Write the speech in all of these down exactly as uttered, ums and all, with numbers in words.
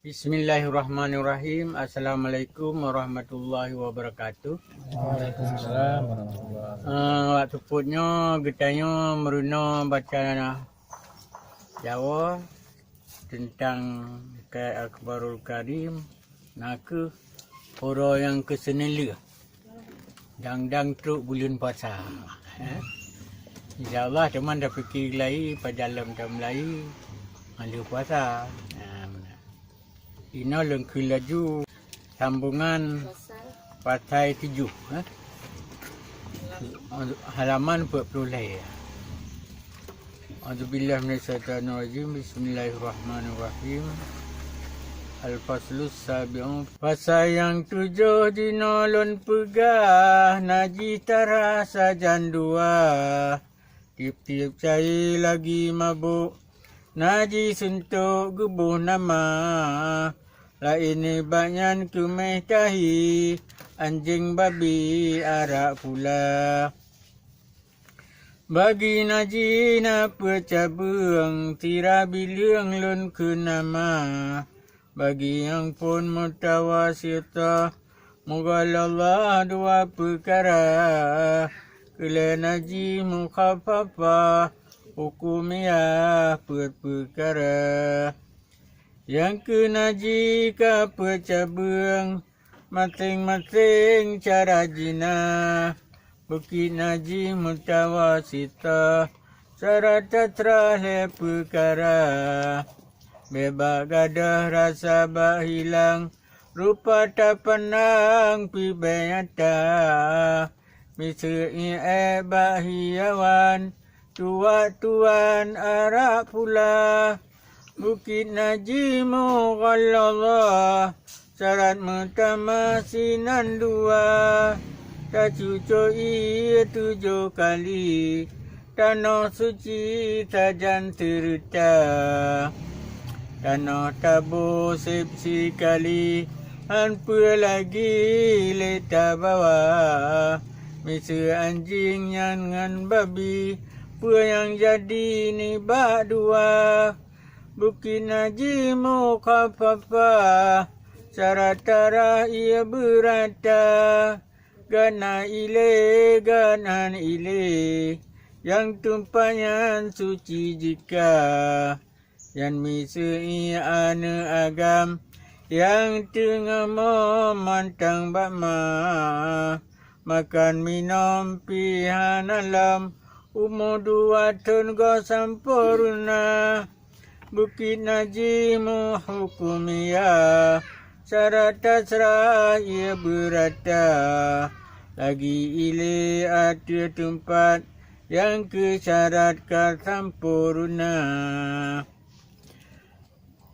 Bismillahirrahmanirrahim. Assalamualaikum warahmatullahi wabarakatuh. Waalaikumsalam warahmatullahi wabarakatuh. Eh, wak seupôt nyoe geutanyoe meurunoe baca Jawoe teuntang Akhbarul Karim, nakeuh uroe nyang keuseuneulheueh. Dang-dang trok buleuen puasa. Eh? Insya Allah teuma tapike lom pajan lom tameulai ngon lheueh puasa. Nah, meunan. Inoe lôn kheun laju sambongan pasai tujoh, eh? Halaman peuet ploh lhèe. A'udzubillahi minasyaitonirrajim. Bismillahirrahmanirrahim. Al-faslus sabi'u. Pasai nyang tujoh jinoe lôn peugah, na jih tarah sajan dua. Tiep-tiep cai lagi mabök, na jih suntok geuboh nama. Laén nibak nyan keuméh tahi, anjéng, babi, arak pula. Bagi na jih na peuet cabeueng, sira bileueng lôn kheun nama. Bagi nyang phon mutawasitah, mughalladhah dua peukara. Keu lhèe na jih mukhaffafah, hukumiyah peuet peukara. Nyang keu na jih ka peuet cabeueng, maséng-maséng cara jih na. Bukit na jih mutawasitah, syarat tasrah lhèe peukara. Bèk bak gadôh rasa bak hilang, rupa tapandang pih bèk nyata. Miseue ié bak hiyawan, tuwak tuwan arak pula. Bukit na jih mughalladhah, syarat meutamah sinan dua. Tacucok ié tujoh kali, tanoh suci sajan seureuta. Tanoh taboh sép sikali, han peue lagi lé tabawa. Miseue anjéng nyan ngon babi, peue nyang jadi nibak dua. Bukit na jih mukhaffafah, syarat tarah ié beurata. Gata na ilé, gata hana ilé, nyang teumpat nyan suci jih ka. Nyan miseue ié aneuk agam, nyang teungoh mo mantong bak ma. Makan minom pih hana lom, umu dua thon goh sampoereuna. Bukit na jih muhukumiyah, syarat tasrah ié beurata. Lagi ilé ateueh teumpat, nyang keu syarat ka sampoereuna.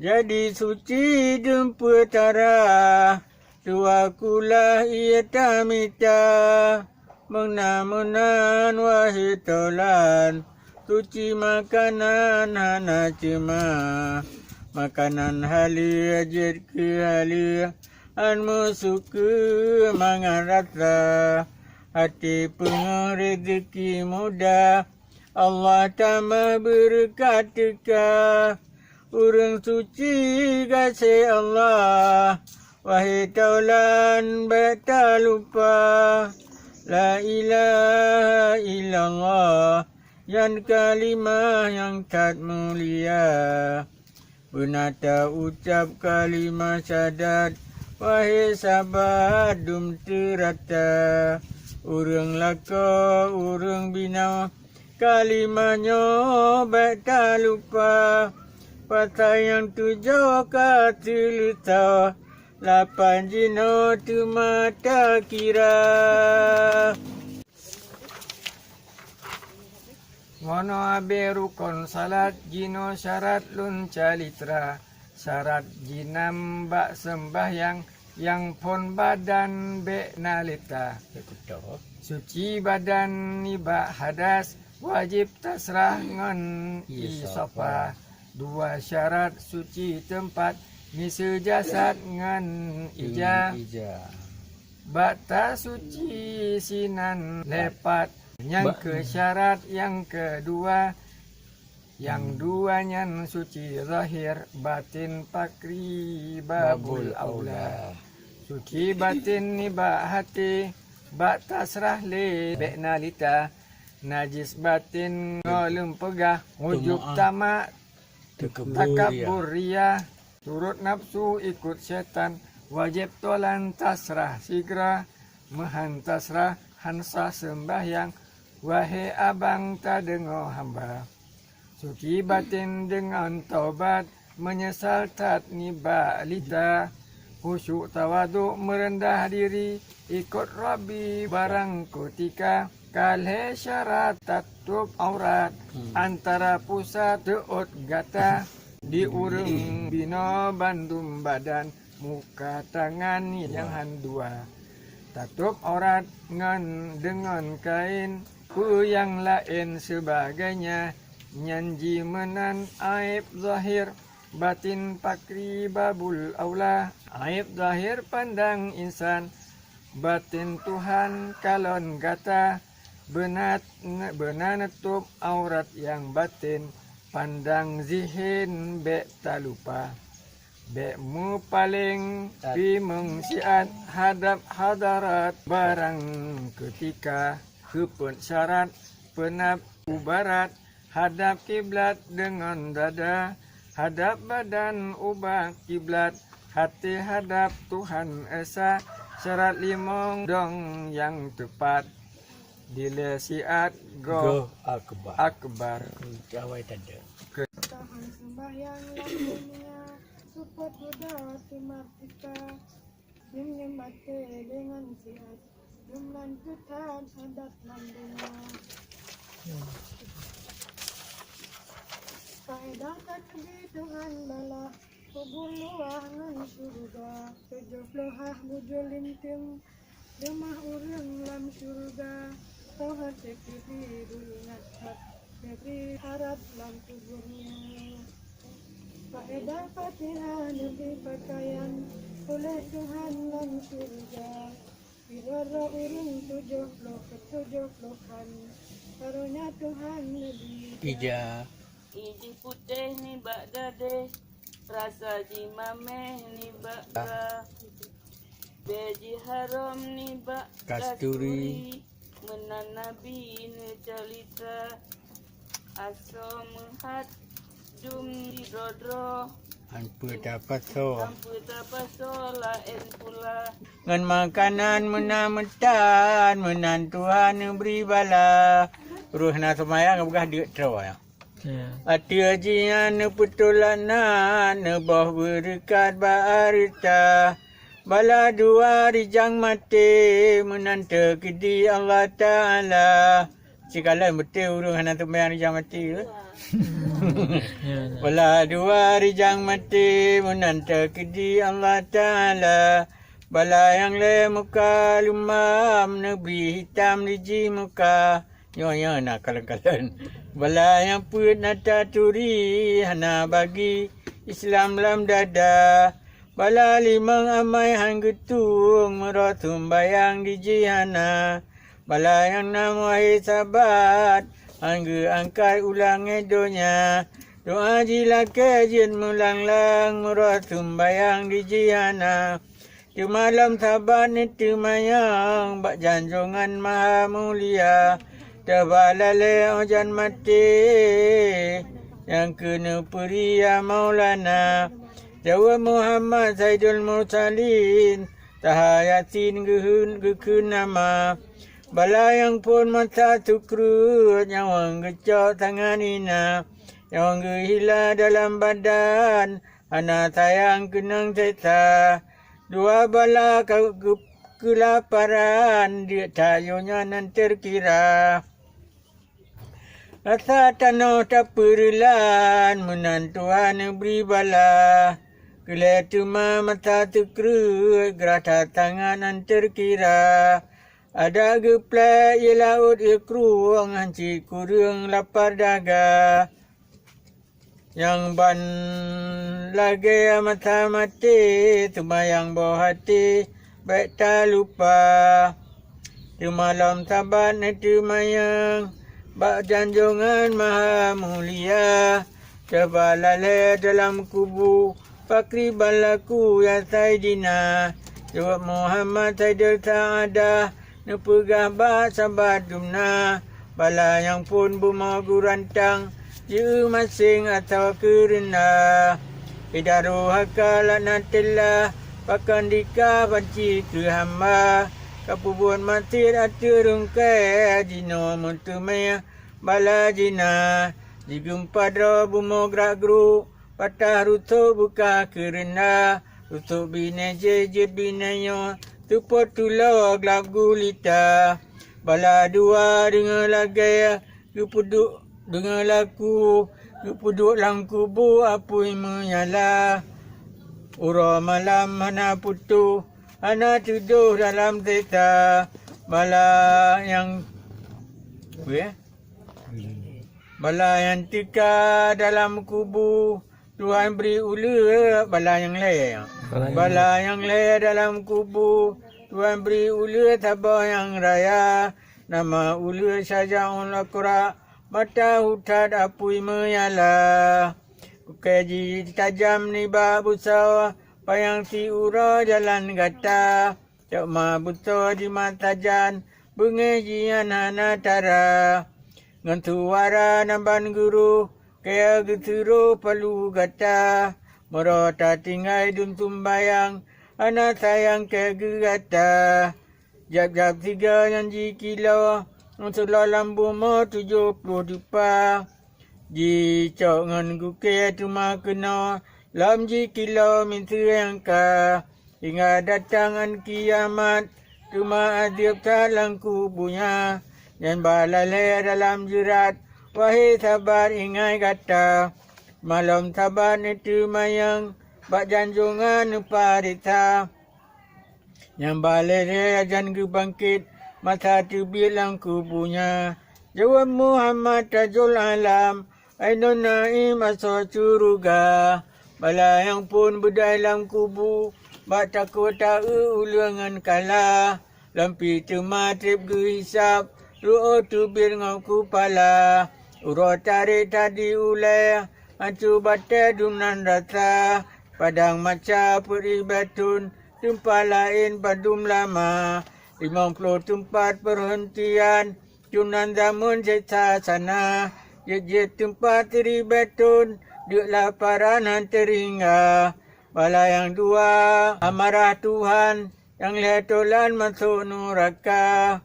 Jadi suci dum peutara, dua kulah ié tamita. Meunan-meunan wahé tolan, suci makanan hana ceuma. Makanan haleue jeuet keu haleue, han meusukeue mangat rasa. Até peungeuh rezeki mudah, Allah tamah beureukat teuka. Ureuëng suci gaséh Allah, wahé tolan bèk talupa. La ilaha illallah, nyan kalimah nyang that mulia. Beuna taucab kalimah syahadat, wahé sabat dum teurata. Ureuëng lakoe, ureuëng binoe, kalimah nyoe bèk talupa. Pasai nyang tujoh ka seuleusoe, lapan jinoe teuma takira. Ngon abée rukon salat jinoe syarat lôn calitra. Syarat jinam bak seumbahyang, nyang phon badan bèk na leuta. Suci badan nibak hadas, wajéb tasrah ngon isopa. Dua syarat suci teumpat, miseue jasad ngon ija. Bak tasuci sinan lhèe pat. Nyang keu syarat nyang keudua, Nyang dua nyan suci zahir, batin pakri babul aula. Suci batin nibak até, bak tasrah lé bék na lita. Najis batin ngon leuem peugah, ujub, tamak, takabur, ria. Turot nafsu ikot syaitan, wajéb tolan tasrah sigra, meuhan tasrah han sah seumbahyang, wahé abang tadeungoe hamba. Suci batin deungon taubat, meunyeusal that nibak lita, khusyuk tawaduk meureundah diri, ikot Rabbi barang keutika, ka lhée syarat tatôb aurat, antara pusat teuôt gata, di ureuëng binoe bandum badan, muka, tangan nyang han dua. Tatôb aurat ngon deungon kain, peue nyang laén seubagaina, nyan jih meunan aéb zahir, batin pakri babul aula. Aéb zahir pandang insan, batin Tuhan kalon gata. Beuna, beuna neutôb aurat nyang batin, pandang zihin bék talupa. Bék meupaleng pih meusiat hadab hadarat, barang keutika keupeue syarat peunab u barat, hadab kiblat deungon dada, hadab badan ubak kiblat, até hadab Tuhan Esa, syarat limong dong nyang teupat. Dilée siat goh akbar. Tahan seumbahyang lam dunia, seupôt buda timar tika, seunyeum até deungon siat, dum nan keu that adat lam dunia. Faedah takbir Tuhan bala, kubur luwah ngon syeuruga, tujoh ploh hah bujur linteung, leumah ureuëng lam syeuruga, toh até keudeh beuingat that, neubri harab lam kubur nyoe. Faedah Fatihah neubri pakaian, puléh Tuhan lam syeuruga. Sidroe ureuëng tujoh ploh keu tujoh ploh han, karonya Tuhan neubri. Ija. Ija putéh nibak gadéh, rasa jih maméh nibak bra, bée jih harôm nibak kasturi, meunan Nabi neucalitra. Asoe meuhat dum sidroe-droe, han peue tapasoe. Han peue tapasoe laén pula. Ngon makanan meunan meutan, meunan Tuhan neubri bala. Roh na seumayang peugah deuk troe. Ya. Ateueh jih nyan neupeutulak nan, neuboh beureukat bak hareuta. Bala dua rijang maté, meunan teukeudi Allah Taala. Sikalon beutôi ureuëng hana seumayang rijang maté tu. Ya, ya. Bala dua rijang maté, meunan teukeudi Allah Taala. Bala nyang lé muka lumam, neubri hitam di jih muka. Nyoe, nyoe na kalon-kalon. Bala nyang peuet na taturi, hana bagi Islam lam dada. Bala limong amai han geutueng, meurok sumbayang di jih hana. Bala nyang nam wahé sabat, han geuangkat u langét donya. Doa jilakée jeuet meulang-lang, meurok sumbayang di jih hana. Teuma lom sabat neuteumayang bak janjongan maha mulia, teuba lalée óh jan maté nyang keuneuk peuri ya Maulana. Jaweueb Muhammad Saidul Mursalin, Taha Yasin geukheun, geukheun nama. Bala nyang phon masa sukreut, nyawöng geucok tangan ina, nyawöng geuhila dalam badan, hana sayang keunong sesa. Dua bala ka-, keu-, keulaparan, deuk that yoh nyan han teukira. Rasa tanoh tapeureulan, meunan Tuhan neubri bala. Keu lhée teuma masa sukreut, geurasa sangat han teukira. Adak geuplek ié laôt ié krueng, han cit kureueng lapar daga. Nyang ban lagée masa maté, seumayang boh até bék talupa. Teuma lom sabat neuteumayang, Bak janjongan maha mulia, coba lalée dalam kubu, pakriban laku ya Saidina. Jaweueb Muhammad Saidul Sa'adah, neupeugah bak sabat dumna, bala nyang phon bumoe gurantang, jieu maséng atawa keureunda. Idaro haka laknatillah, pakon dika banci keu hamba, ka peubuet maksiet ateueh rungkée jinoe meuteumé bala jina. Jigeumpat droe bumoe grak-gruk, patah rusok beuka keureunda, rusok binéh jéh jeuet binéh nyoe, seupôt tuloe glab gulita. Bala dua deungoe lagée geupeuduek, deungoe laku geupeuduek lam kubu apui meunyala. Uroe malam hana putôh, hana tujoh dalam seta. Bala nyang, bala nyang teuka dalam kubu, Tuhan bri uleue bala nyang lhée. Bala nyang lhée dalam kubu, Tuhan bri uleue saboh nyang raya. Nama uleue Syajaun Akra, mata huthat apui meuyala. Ukée jih tajam nibak beusoe, panyang siuroe jalan gata. Cok ma beusoe jimat sajan, beungéh jihnyan hana tara. Ngon suara nan ban guru, kée geuseurôh palu gata. Meurota tinggai dum sumbayang, hana sayang kée geu gata. Jab-jab siga nyan jikilo, ngon seulaweuet lam bumoe tujoh ploh dipa. Jicok ngon gukée teuma keunoe, lom jikilo miseue nyang ka. Hingga datang án kiamat, teuma adeueb that lam kubu nyan. Nyan bala lhée dalam jeurat, wahé sabat ingai gata. Malom sabat neuteumayang, bak janjongan neupareksa. Nyang bala lhée jan geubangkét, masa teubiet lam kubu nyan. Jaweueb Muhammad Tajul Alam, Ainun Naim asoe syeuruga. Bala nyang phon beudai lam kubu, bak takot taeu uleue ngon kala. Lam pih teuma treb geuhisab, ruoh teubiet ngon kupala. Uroe tarek that di ulée, hanco batée dum nan rasa. Padang maca peuet ribée thon, teumpat laén padum lama. Limong ploh teumpat peuhontian, dum nan zameun sesa sana. Jeuet-jeuet teumpat siribée thon, deuk laparan han teuhingga. Bala nyang dua amarah Tuhan, nyang lhée tolan masôk nuraka.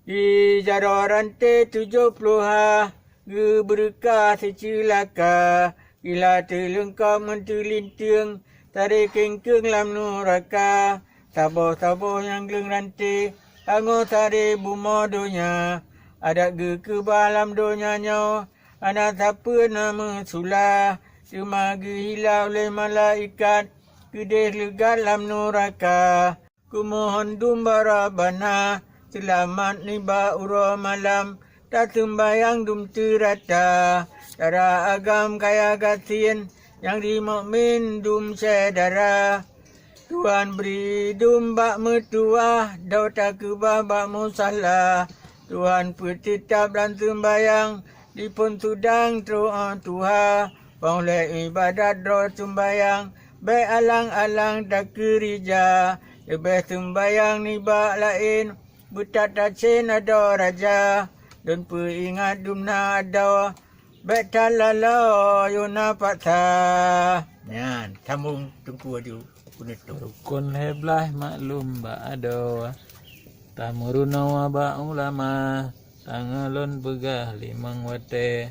Di jaroe ranté tujoh ploh ha, geubeureuka siceulaka. Gila teuleungkop ngon teulinteung, taré kéngkeung lam nuraka. Saboh-saboh nyang gleueng ranté, hangoh taré bumoe donya. Adat geukeubah lam donya nyoe, hana sapeue na meusula. Teuma geuhila ulée malaikat, keudeh leugat lam nuraka. Kumohon dum bak Rabbana, seulamat nibak uroe malam, taseumbayang dum teurata. Dara agam kaya gasien, nyang di mukmin dum syedara. Tuhan bri dum bak meutuwah, dau takeubah bak musala. Tuhan peuteutab lam seumbayang, diphon sudang trok tuha. Bang lé iébadat droe seumbayang, bék alang-alang takeurija. Leubeh seumbayang nibak laén, beutat tasén adoe raja. Lôn peuingat dumna adoe, bék that laloe yôh na paksa. Nyan, sambông Teungku aju peunutôp. Rukon lhée blaih maklum bak adoe, tameurunoe bak ulama. Tangoe lôn peugah limong watée,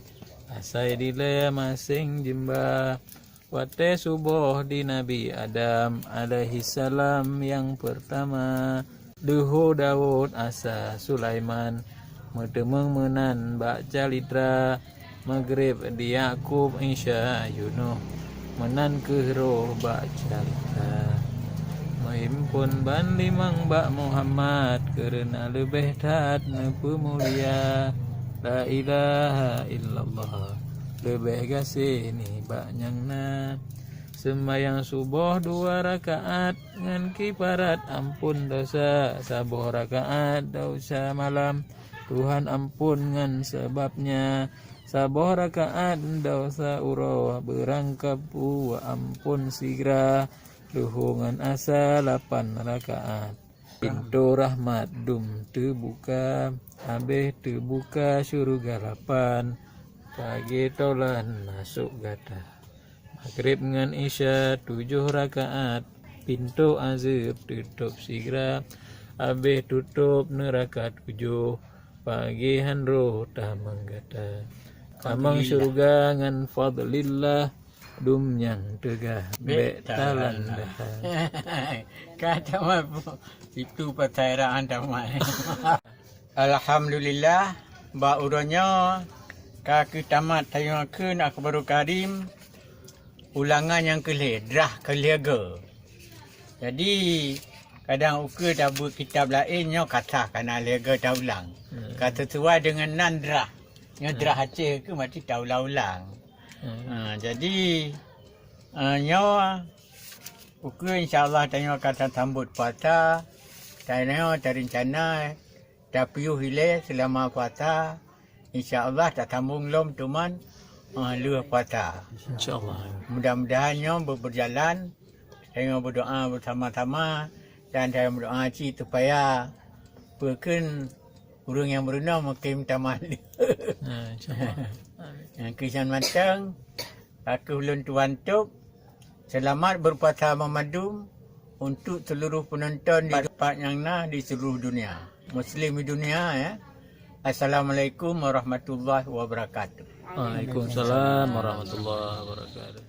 asai dilée maséng jeumba. Watée suboh di Nabi Adam alaihissalam nyang peurtama, deuho Daud asa Sulaiman, meuteumeung meunan bak calitra. Maghrib di Yakub, Isya Yunus, meunan kheueh roh bak calitra. Meuhimpon ban limong bak Muhammad, keureuna leubeh that neupeumulia. La ilaha illallah, leubeh gaséh nibak nyang na. Seumbayang suboh dua rakaat, ngon kifarat amphon dosa, saboh rakaat dosa malam. Tuhan ampôn ngon sababnya. Saboh rakaat desya uroe, beurangkapeue ampôn sigra. Leuho ngon asa lapan rakaat. Pintoe rahmat dum teubuka, habéh teubuka syeuruga lapan, pagée tolan masôk gata. Magrib ngon Isya tujoh rakaat, pintoe azeueb teutôb sigra, habéh tutôb neuraka tujoh, pagée han roh tamong gata. Tamong syeuruga ngon fadlillah, dum nyang teuga bék talandah. Ka tamat, pu-, itu pasai raan tamat. Alhamdulillah, bak uroe nyoe ka keuh tamat tanyoe kheun Akhbarul Karim, ulangan nyang keu lhée, drah keu lhée go. Jadi, kadang ukeue tabeuet kitab laén nyoe ka sah, kana lhée go taulang. Hmm. Ka sisuai deungon nan drah. Nyoe drah Aceh keuh mati taulang-ulang. Hmm. Ha, jadi, eh, nyoe ukeue insya Allah tanyoe ka tasambot puasa, tanyoe tarencana tapiôh ilée seulama puasa, insya Allah tasambong lom teuma, eh, lheueh puasa. Insya Allah. Mudah-mudahan nyoe beu-, beujalan, tanyoe beudoa beusama-sama dan tanyoe beudoa cit supaya peue kheun ureuëng nyang meurunoe mungken tamah. Ha, insya Allah. Amin. Nyang keusan mantong, ka keuh ulôn tuan tôb, seulamat beupuasa banmandum untuk seluruh penonton di tempat nyang na di seluruh dunia. Muslim di dunia, ya. Assalamualaikum warahmatullahi wabarakatuh. Waalaikumsalam warahmatullahi wabarakatuh.